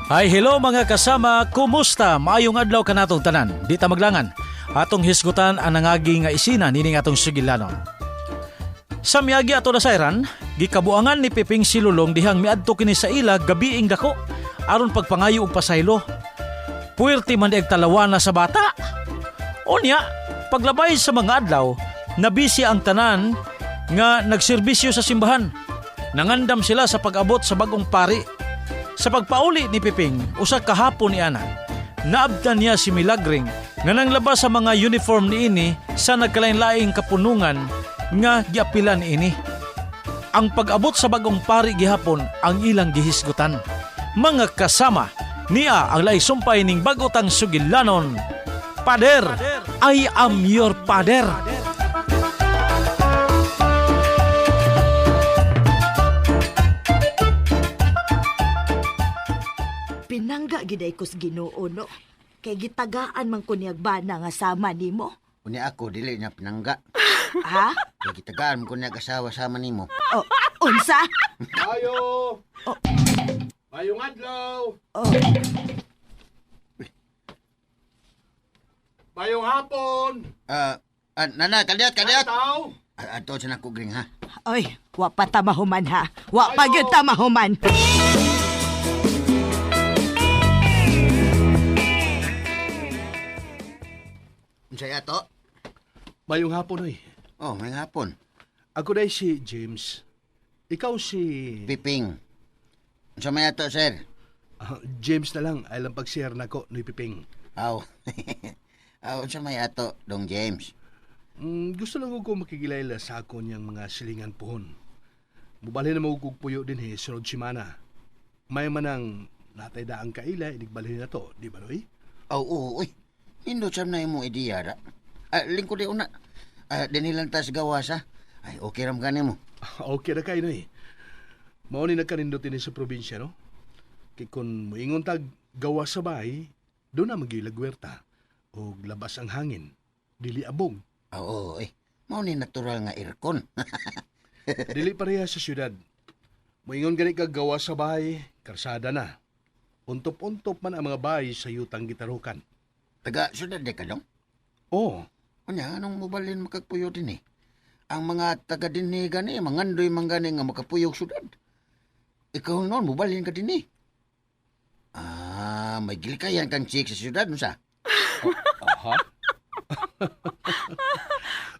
Hi, hello mga kasama, kumusta? Maayong adlaw kanatong tanan. Di ta maglangan. Atong hisgutan ang nangagi nga isina nining atong sugilanon. Sa miagi ato na sayran, gikabuangan ni Piping si Lulong dihang miadto kini sa ila gabiing dako aron pagpangayo og pasaylo. Puwerte man diag talawana sa bata. Unya, paglabay sa mga adlaw, nabisi ang tanan nga nagserbisyo sa simbahan. Nangandam sila sa pag-abot sa bagong pari. Sa pagpauli ni Piping, usa ka hapon ni Ana, naabtan niya si Milagring nga nanglabas sa mga uniform niini sa nagkalain-laing kapunungan nga giapilan ini. Ang pag-abot sa bagong pari gihapon ang ilang gihisgutan. Mga kasama, niya ang lahi sumpay ning bag-o tang sugilanon. Pader, I am your pader. Pinangga giday ko sa Ginoo no. Kay gitagaan man ko niyag bana nga sama nimo. Unya ako, dili niya pinangga. Ha? Kay gitagaan ko niya asawa sama nimo. O, unsa? Ayo! Mayong adlaw! Oh, Mayong hapon! Nana, kaliat, kaliat. Tao! Ato sa nako gring ha. oy, wa pa ta mahuman ha. Wa pa gyud ta mahuman. Unsay ato? Mayong hapon, oy. Oh, may hapon. Ako dahil si James. Ikaw si... Piping. Unsa may ato, sir? James na lang. Ay lang pag-share na ko ni Piping. Aw. Aw, unsa may ato, Dong James? Gusto lang ko makigilayla sa ako niyang mga silingan pohon. Mubalhin na mo kog puyo din he, sunod simana. May manang natay daang kaila, inigbalhin na to, di ba noy? Aw, oo, uy. Nindot sam na imong ideya ra. Lingkod di una. Dinhi lang tas gawas ha. Ay, okay ram gani mo. Okay na kayo noy. Mao ni nagkanindot ini sa probinsya, no? Kay kung moingon tag gawa sa bahay, doon na magilag werta. O labas ang hangin, dili abog. Aw, oo, eh. Mao ni natural nga aircon. Dili pareha sa syudad. Moingon gani kag gawa sa bahay, karsada na. Untop-untop man ang mga bahay sa yutang gitarukan. Taga syudad di ka dong? Oo, Unya, anong mobalhin makagpuyo din eh? Ang mga taga dinhi gani, mangandoy man gani nga makapuyog syudad. Ikaw noon, mobalhin ka din eh. May gilikayan kang chick sa syudad, unsa? Aha.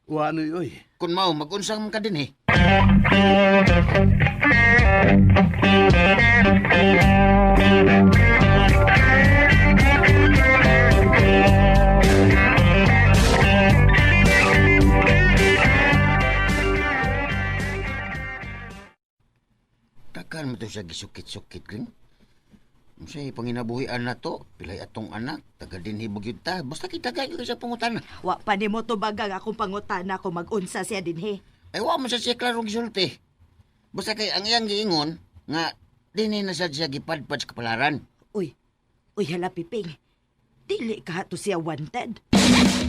Wa ano oy. Kung mao, magunsang man ka din eh. Takan mo to siya gisukit-sukit, Gring. Unsay panginabuhian na to, pilay atong anak, taga dinhi bugyud ta. Basta kita kayo sa pangutana. Wa pa nimo tubagang akong pangutana kung mag-unsa siya dinhi. Ay, wa man sa siya klarong gisulti. Basta kay ang iyang giingon, nga dinhi na sad siya gipadpad sa kapalaran. Uy, uy hala Piping. Dili ka to siya wanted.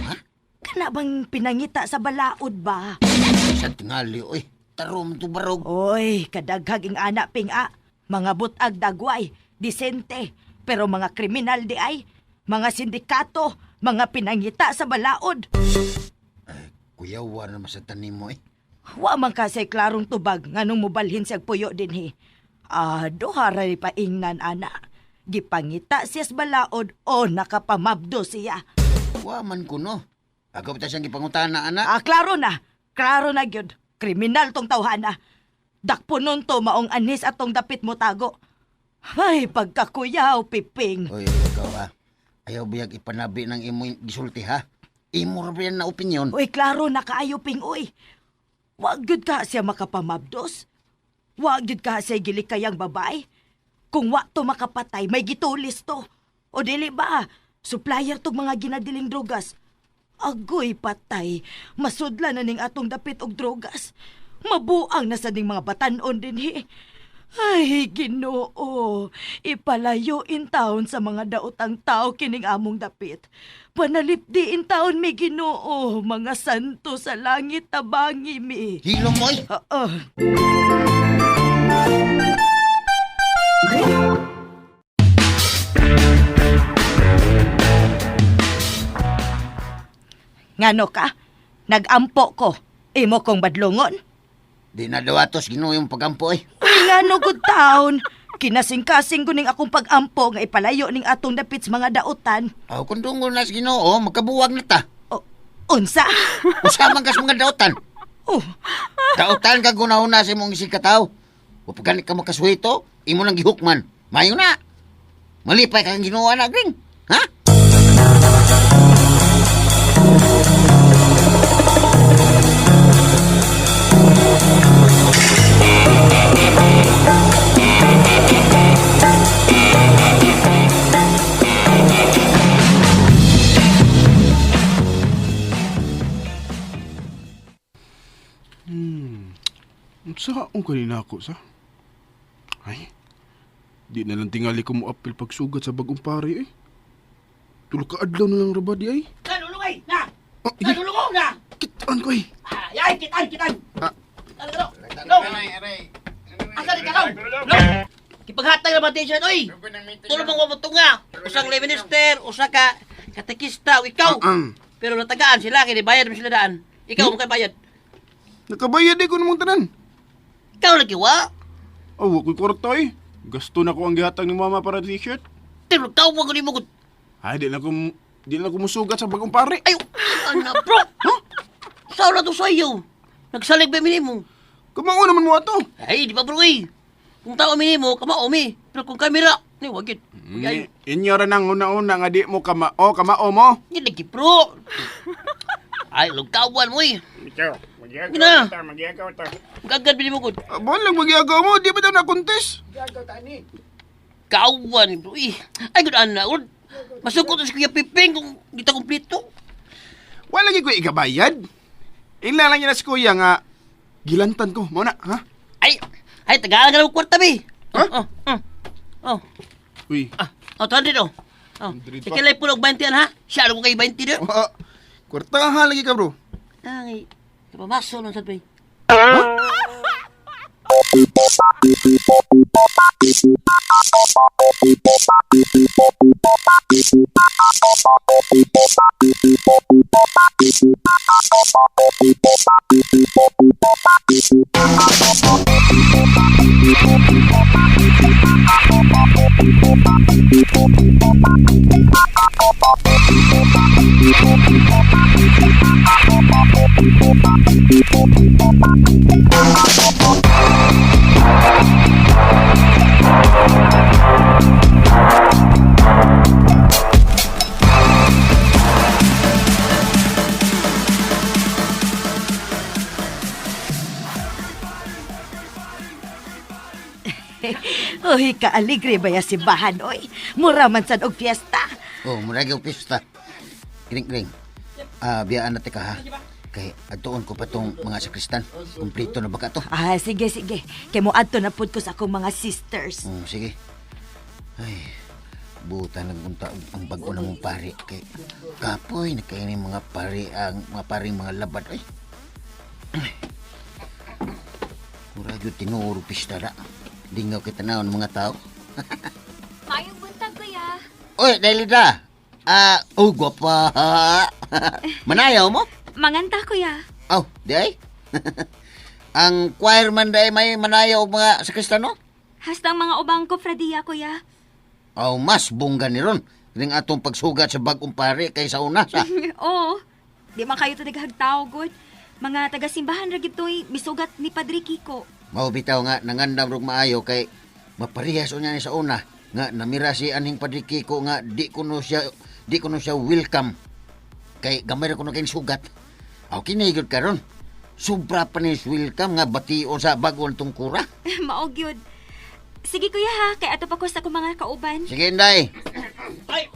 Ha? Kana bang pinangita sa balaod ba? Sa tingali, oy, tarom to barog. Oy, kadaghag ing anak ping a. Mga butag dagway, disente, pero mga kriminal di ay. Mga sindikato, mga pinangita sa balaod. Ay, kuyawa na sa tanim mo, eh. Wa man kasi klarong tubag nganong mobalhin siyag puyo dinhi. Duha ra ni paingnan ana. Gipangita siya sa balaod o nakapamabdo siya. Wa man kuno. Ako pa siyang gipangutana, anak. Klaro na. Klaro na gyud. Kriminal tong tawhana. Dakpo nun to maong anis atong dapit mo tago. Ay, pagkakuyaw, Piping. Oy, ikaw ah. Ayaw biyag ipanabi ng imo gisulti, ha? Imo ra ba yan na opinyon? Uy, klaro na kaayo, Ping, uy. Wag gyud ka siya makapamabdos. Wag gyud ka siya gilikayang babae. Kung wa to makapatay, may gitulis to. O dili ba, supplier tog mga ginadiling drogas. Agoy patay, masudla na ning atong dapit og drogas. Mabuang na sa ning mga batanon dinhi. Ay, Ginoo, ipalayo in taon sa mga daotang tao kining among dapit. Panalipdi in taon mi Ginoo, mga santo sa langit tabangi mi. Hilom mo, oy! Oo. Ngano ka? Nagampo ko. Imo kong badlongon. Di na dawatos Ginoo yung pagampo eh. Uy, ngano good town. Kinasing-kasing ko ning akong pag-ampo nga ipalayo ning atong dapit sa mga dautan. Aw, kung dungol na sa Ginoo, magkabuwag na ta. O, unsa? Usa man kas mga dautan. Oh, Dautan ka gunahuna sa imong isig kataw. O pag ka makaswito, imo nang gihukman. Mayo na. Malipay kang Ginoo na, Gring. Ha? Unsa ang kanina ako sa? Ay, di na lang tingali ko mo apil pagsugat sa bagong pare eh. Tulo ka adlaw na lang rabadi ay. Nalulungay! Na! Ah, iya. Nalulungong na! Kitaan ko eh. Ay, ay, kitan, kitan! Ah. Ano, ano? No! Asa ni kakaw? No! Kipaghatag na ba t-shirt, oy? Tulo mong wamutunga. Usang lay minister, usa ka katekista, o ikaw. Ah, ah. Pero natagaan sila, kaya bayad mo sila daan. Ikaw, hmm? Bayad. Nakabayad eh ko namang tanan. Ikaw lagi, wa? Oh, wa ko'y kwarta eh. Gasto na ko ang gihatag ni mama para t-shirt. Pero ikaw, wag ni mo. Ay, di na ko musugat sa bagong pare. Ay, ano, bro? Huh? Sao na to sa iyo? Nagsalig ba minimo? Kamao naman mo ato. Ay, di ba bro, eh? Kung tao minimo, kamao mi. Pero kung kamera, ni wag yun. Ay, Inyo ra nang una-una nga di mo kamao, kamao mo. Hindi lagi, bro. Ay, lugkawan mo eh. Gina. Gagad bili mo gud. Bon lang magyagaw mo, di ba daw na-contest? Kawan, bro eh. Ay, good ana. Gud. Masukot sa Kuya Piping kung di ta kumpleto. Wala lagi ko ikabayad. Ila lang niya na si kuya nga gilantan ko. Mao na, ha? Ay, ay, tagalan ka na kwarta, bi. Ha? Oh, oh, oh. Uy. Ah, oh, 200 oh. Oh, 100 pa. sige lang pulog 20 yan, ha? Siya, ano ko kay 20 do? Oh, kwartahan lagi ka, bro. Ay, kapamaso nun sa bay. Uy, kaaligre ba ya simbahan, oy? Mura man sad og fiesta. Oh, murag yung pista. Gring, gring. Ah, biyaan na ka ha. Kay adtuon ko pa tong mga sakristan. Kumplito na ba ka to? Ah, sige, sige. Kay mo adto na pud ko sa akong mga sisters. Oh, sige. Ay, buta lang unta ang bago na mong pare kay kapoy na kayo ni mga pare ang mga paring mga labad ay. Ay. Murag yung tinuuro pista ra. Dingaw kita na ng mga tao. Maayong buntag, kuya. Oy, Dalida. Ah, oh, gwapa. Manayaw mo? Manganta, kuya. Oh, di ay. Ang choir man day may manayaw og mga sakristano? Hastang mga ubang kofradiya, kuya. Oh, mas bongga ni ron. Ring atong pagsugat sa bagong pare kaysa una sa. Oo. Di man kayo to naghagtaw, god. Mga taga-simbahan ra gid to'y misugat ni Padre Kiko. Mao bitaw nga nangandam rog maayo kay maparehas unya ni sa una nga namira si anhing Padre Kiko nga di kuno siya welcome kay gamay ra kuno kay sugat. Aw kini gyud karon. Sobra pa ni welcome nga bation sa bag-on tong kura. Mao gyud. Sige, kuya ha, kay ato pa ko sa akong mga kauban. Sige, Inday. Ay,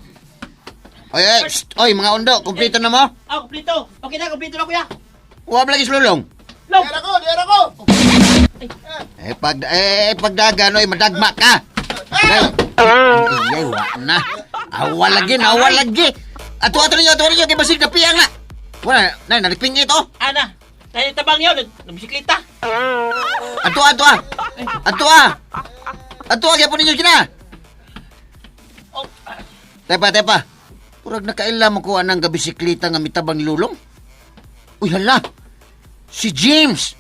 Oy, oy, psst, oy, mga undo, kumpleto na mo? ah, kumpleto. Okay na, kumpleto na, kuya. Wa ba lagi sulong? Long! Eh, pagdagan, oy, madagma ka. Ay, ay, wa na. Awa lagi, awa lagi. Ato, ato ninyo, ato ninyo, kay basig na piyang na. Wala, na, naliping ito. Ana, tayo tabang niyo, nagbisikleta. Ato, ato, ah. Ato, ah. Ato, ah, gyapon ninyo kina. Oh, Tepa, tepa. Purag nakaila mo ko anang gabisikleta nga mitabang lulong. Uy, hala! Si James!